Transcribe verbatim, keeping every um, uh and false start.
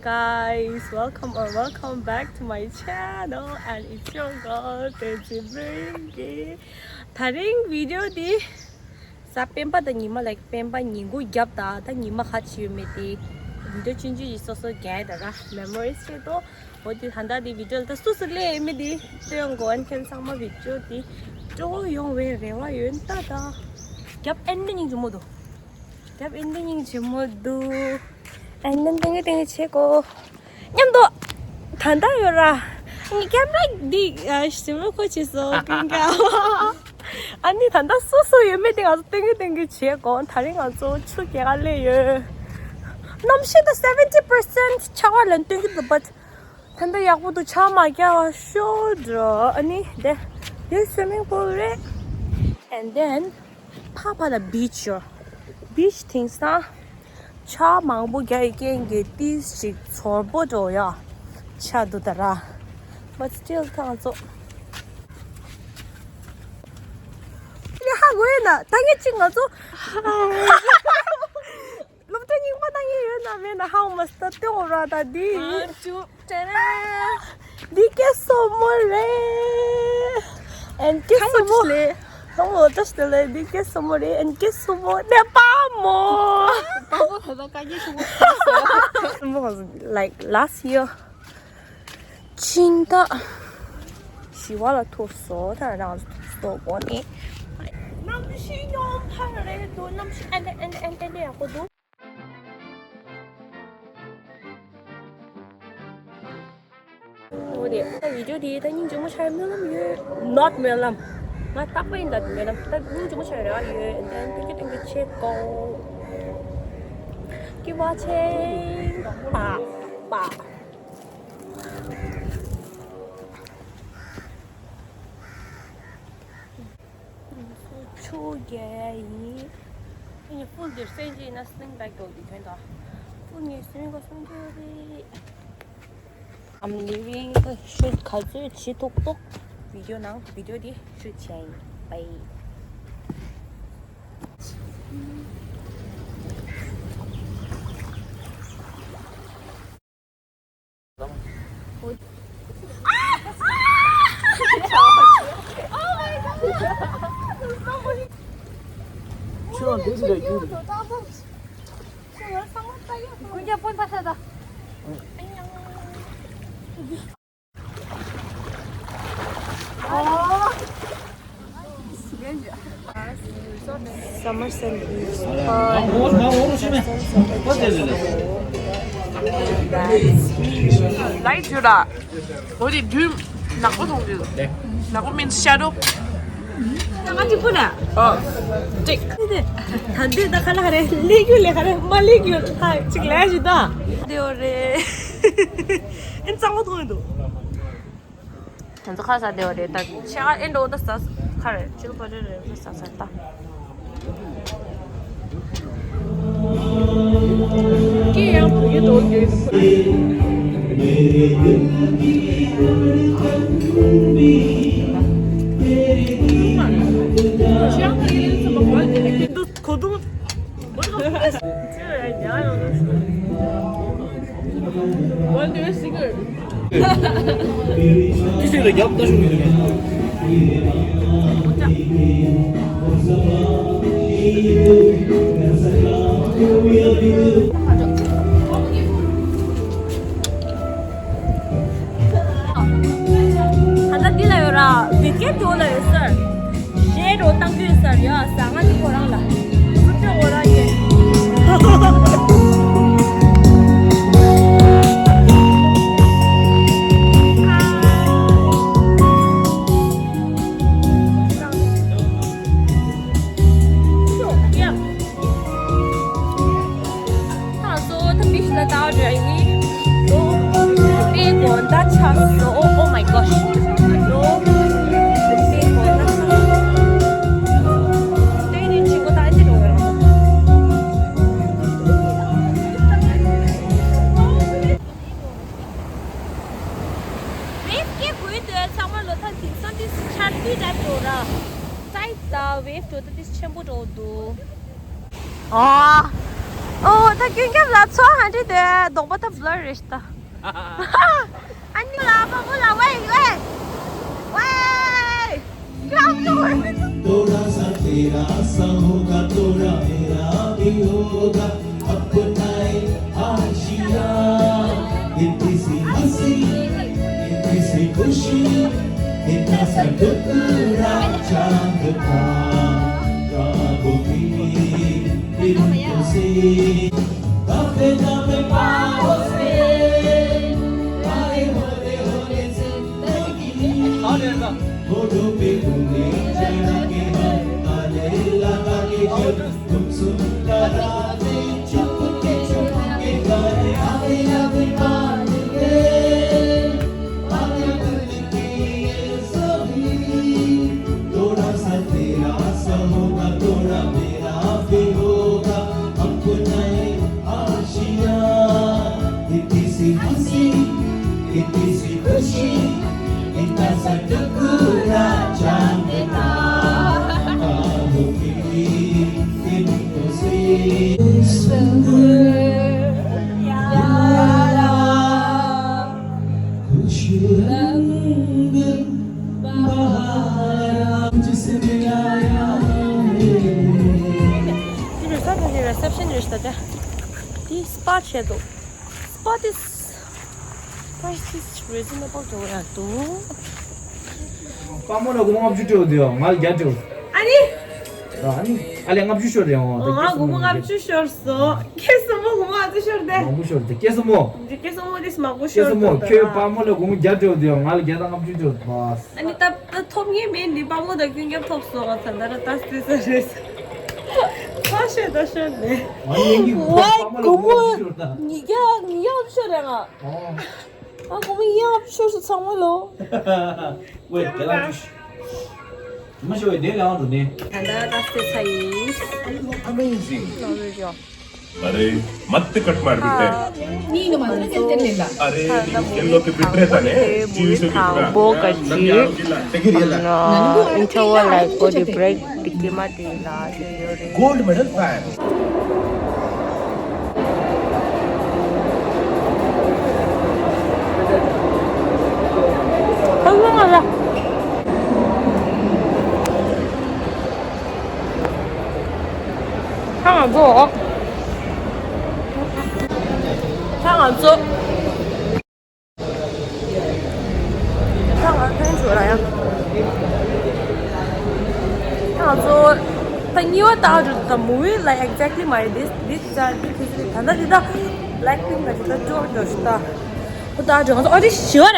Guys, welcome or welcome back to my channel, and it's your girl Tenzin Bringi. ད་རིང་བི་ཌི་ཡོ་འདི་གཟའ་སྤེན་པ་དང་ཉི་མ་ལ་སྤེན་པ་ཉིན་གུང་རྒྱབ་དང་ད་ཉི་མ་ག་ཅི་ཡོད་མེད་དེ་བི་ཌི་ཡོ་ཆུང་ཆུང་ཞིག་སོ་སོ་རྒྱག་ད་ར་མེ་མོ་རིས་ཆེད་དུ། འོ་དེ་ད་ལྟ་དེ་བི་ཌི་ཡོ་ལ་ད་སུ་སུ་སླེབས་ཡོད་མེད་དེ་སྟོན་དགོས། ཨན་ཁན་ཚང་མ་བི་ཌི་ཡོ་དེ་སྤྲོ་ཡོང་བའི་རེ་བ་ཡོད། ད་ད་རྒྱབ་ཨན་ནི་སྙིང་རྗེ་མོ་འདུག་རྒྱབ་ཨན་ནི་སྙིང་རྗེ་མོ་འདུག་ཨན་ནི་ཏེང་གི་ཏེང་གི་བྱེད་དགོས། མཉམ་དུ་ད་ལྟ་ཡོད་ར། ངའི་ཀེམ་ར་འདི་ཞིམ་པོ་ཁོ་ཆེ་སོ་པིང་ཀ་ཨ་ནི་ད་ལྟ་སོ་སོ་ཡོད་མེད་དེ་ང་ཚོ་ཏེང་གི་ཏེང་གི་བྱེད་དགོས། ད་རིང་ང་ཚོ་ཆུ་རྐྱལ་ག་སླེབས་ཡོད། གནམ་གཤིས་ད་seventy percent ཆར་པ་ལ་སྟོན་གྱི་འདུག་but ད་ལྟ་ཡག་པོ་འདུག་ཆར་མ་རྐྱལ་བ་ཤོར་འགྲོ། ཨ་ནི་དེ་དེ་སུའི་མིང་པུལ་རེད། And then ཕ་ཕ་ལ་བིཆ་ཡོད། བིཆ་དེང་སང་ཆར་མང་པོ་རྒྱག་ཡི་རྐྱེན་གྱིས་ཏིས་ཅིག་ཚོར་པོ་འགྲོ་ཡ་ཆ་འདུག་ད་ར། But still ད་ང་ཚོ་ལས་ཧ་གོ་ཡོད་ན་ད་ངས་ཅིག་ང་ཚོ་སློབ་གྲྭ་རྙིང་པ་ན་ངས་ཡོད་ན་མེད་ན་ཧ་གོ་མ་སོང་། ད་སྟོན་འོ་ར་ད་འདི། ཅུ་ཏེ་རེ། འདི་སྐད་སོ་མོ་རེད། ཨན་སྐད་སོ་མོ། ཚང་མ་ལྟ་ཞིག་ལས། འདི་སྐད་སོ་མོ་རེད། ཨན་སྐད་སོ་མོ་ནས་པ་མོ། པ་མོ་ད་ད་ཀ་གི་སོ་མོ། Like last year ཕྱི་ཟླ་བཞི་པ་ལ་ཐུག་སོང་། ད་རང་ཐུག་སོང་གོ་ནི། གནམ་གཤིས་སྙོམས་པ་རེད་འདུག་གནམ་གཤིས་ཨན་ཏེ་ཨན་ཏེ་ཨན་ཏེ་ཨན་ཏེ་ཡག་པོ་འདུག་འོ་དེ་ད་བི་ཌི་ཡོ་དེ་ད་སྙིང་རྗེ་མོ་ཆགས་སྨོན་ལམ་ཡོད། Not སྨོན་ལམ། ང་རྟག་པ་ཡིན་ད་སྨོན་ལམ། ད་སྙིང་རྗེ་མོ་ཆགས་རེ་བ་ཡོད། ཨན་ཏེ་ཏེང་གི་ཏེང་གི་བྱེད་དགོས། ཀི་བ་ཆེ། པ་པ། ཆུ་རྐྱལ་ཡིན། ཨ་ནི་ཕུལ་འདིར་སེན་ཇི་ཡིན་ན་སིང་བེག་ཏོ་འདི་ཐོན་ད། ཕུལ་ངས་སིང་ག་སོང་རྒྱུ་རེད། I'm leaving the shoot ག་ཚོད་བྱེད་ཐུག་ཐུག་བི་ཌི་ཡོ་ནང་བི་ཌི་ཡོ་འདི་ཤུཊ་བྱས་ཡིན། Bye། Summer Sand Beach. Light ཡོད་ད། འོ་དེ་དུས་ནག་པོ་མཐོང་གི་འདུག་ནག་པོ་means shadow། ང་གཅིག་པུ་ན། ཨོ། ཀྲིག་ད་འདི་ད་ཁ་ལ་ཁ་རེ་ལེགས་རྒྱུ་ལེགས་ཁ་རེ་མ་ལེགས་རྒྱུ་ཁ་ཅིག་ལས་ཞུ་ད། དེ་འོ་རེད། ཨེ་གཙང་པོ་མཐོང་གི་འདུག་ང་ཚོ་ཁ་ས་དེ་བ་རེད་ད། ཆེ་ཨ་ཨེ་འགྲོ་ད་ས་ཁ་རེད། ཅིལ་བ་རེད་རེད་ས་ས་ད། ཀི་ཡང་བུ་ཡུ་འགྲོ་རྒྱུ་ཡོད། འདུག་གོ་འདུག What do you think? ཅི་ཞིག་ལ་རྒྱབ་ལྟ་ཞུ་གི་འདུག་ད་ལྟ་འདི་ལ་ཡོད་ར། བི་ཀེ་ཏོ་ལ་ཡོད་ཟེར། གཞས་འགྲོ་བཏང་དུས་ཟེར་ཡ་ཟ་ང་འདི་ཁོ་རང་ལ། སུ་ཏེ་འོ་ར་ཡེ། ད་གཙོ་བོ་ད་བིཆ་ལ་ལྟ་བ་འགྲོ་ཡ་ཡིན། ལོ་དཔེ་དགོན་ད་ཆགས་སོ། Oh my gosh. ལོ་དཔེ་དགོན་ད་ཆགས་སོ། དེ་ནི་ཆི་གོ་ད་ཨེ་འདྲ་འགྲོ་ཡ། ཝེབ་སྐྱེ་དགོས་འདོད་ཚང་མ་ལོ་ཐ་དེང་སང་དེ་ཆར་དུས་ལྟར་འགྲོ་ར། སའིཌ་ད་ཝེབ་འགྲོ་ད་དེ་ཆེན་པོ་འགྲོ་འདུག་ཨ། ཨོ་ད་ཀུན་ཁྱབ་ལ་ཚོ་ཧ་འདྲི་དེ་གདོང་པ་ད་བླར་རེད་ད། ཨ་ནི་ལ་པ་པོ་ལ་ཝེ་ཝེ་ཝེ། ཁྱབ་ཏུ་ཝེ། थोड़ा सा तेरा सा होगा, थोड़ा मेरा भी होगा, अपना ही आशिया। इतनी सी हंसी, इतनी सी खुशी, इतना सा टुकड़ा चांद का, ख्वाबों की किरणों से। दफे दफे पाँव से आए होले होले जिंदगी। होठों पे उंगली चढ़ा के हम ताले लगा के जब गुमसुम रातें चुपके चुपके गाए, आए अभी बात के, आए दिल की ये सभी। थोड़ा सा तेरा सा होगा, थोड़ा मेरा भी होगा, अपना ही आशिया। इतनी सी हंसी, इतनी सी खुशी, इतना सा टुकड़ा चांद का, ख्वाबों की किरणों से। सुंदर प्यारा खुश रंग बहारा मुझसे मिलाया है। Reception, reception རེད་ད། དེ་སྤ་བྱས་འདུག་སྤ་དེ་price is reasonable འགྲོ་ཡ་འདུག་དཔའ་མོ་ལ་སྒོར་མོ་ལྔ་བཅུ་སྤྲད་འདུག་ང་ལ་བརྒྱ་སྤྲད། ཨ་ནི། ཨ་ནི་ཨ་ལས་ལྔ་བཅུ་ཤོར་རེད་ཨང་། ང་སྒོར་མོ་ལྔ་བཅུ་ཤོར་སོང་། ཁྱེད་སུ་མོ་སྒོར་མོ་ལྔ་བཅུ་ཤོར་ཏེ། མང་པོ་ཤོར་ཏེ་ཁྱེད་སུ་མོ། ཁྱེད་སུ་མོ་དེ་མང་པོ་ཤོར་ཏེ། ཁྱོད་དཔའ་མོ་ལ་སྒོར་མོ་བརྒྱ་སྤྲད་འདུག་ང་ལ་བརྒྱ་དང་ལྔ་བཅུ་སྤྲད་འདུག་ཨ་ནི་ད་ད་ཐོབ་ངེས་མེད་འདི་དཔའ་མོ་དང་ཀུན་ཁྱབ་ཐོབ་སོང་ང་ད་ད་ར་ད་སྟེ་ས་རེད། ཁ་ཤས་ད་ཤོར་ནས། ཨ་ནི་ངའི་ཝའི་དཔའ་མོ་ལ་སྒོར་མོ་སྒོར་མོ་ཉིས་བརྒྱ་ཉིས་བརྒྱ་ཤོར་རེད་ང་། ཨོ། ཨ་ཁོ་མོ་ཡང་ཤོར་སོང་ཚང་མ་ལོ། ཝེ་དེ་ལ་ཅི་ཞིག་མ་ཤོར་བའི་དེ་ལའང་འགྲོ་ནས། ད་ལྟ་ད་སེ་ཚ་ཡིན། Amazing. ནོ་རི་རོ། अरे मत कट मार बेटे। नी नो मात्र चलते लेला। अरे नी खेलो के बिटरे तने। जीव से बिटरा। बोका जी। इंटरवल लाइक को ब्रेक दिखे मत। Gold medal fire. ཁྱེད་ང་ཚོ། ཁྱེད་ང་ཚོ། ད་ང་ཕན་ཆོད་ར་ཡ། ད་ང་ཚོ་ད་གཉིས་པ་ལྟ་རྒྱུ་ད་movie like exactly my this this ད་འདི་ཁི་སི་ད་ད་འདི་ད་Blackpink ད་འདི་ད་ཇོ་ཇོ་ཤི་ད་ཁོ་ལྟ་རྒྱུ་ང་ཚོ་ཨོ་ཌི་ཤི་བ་ར།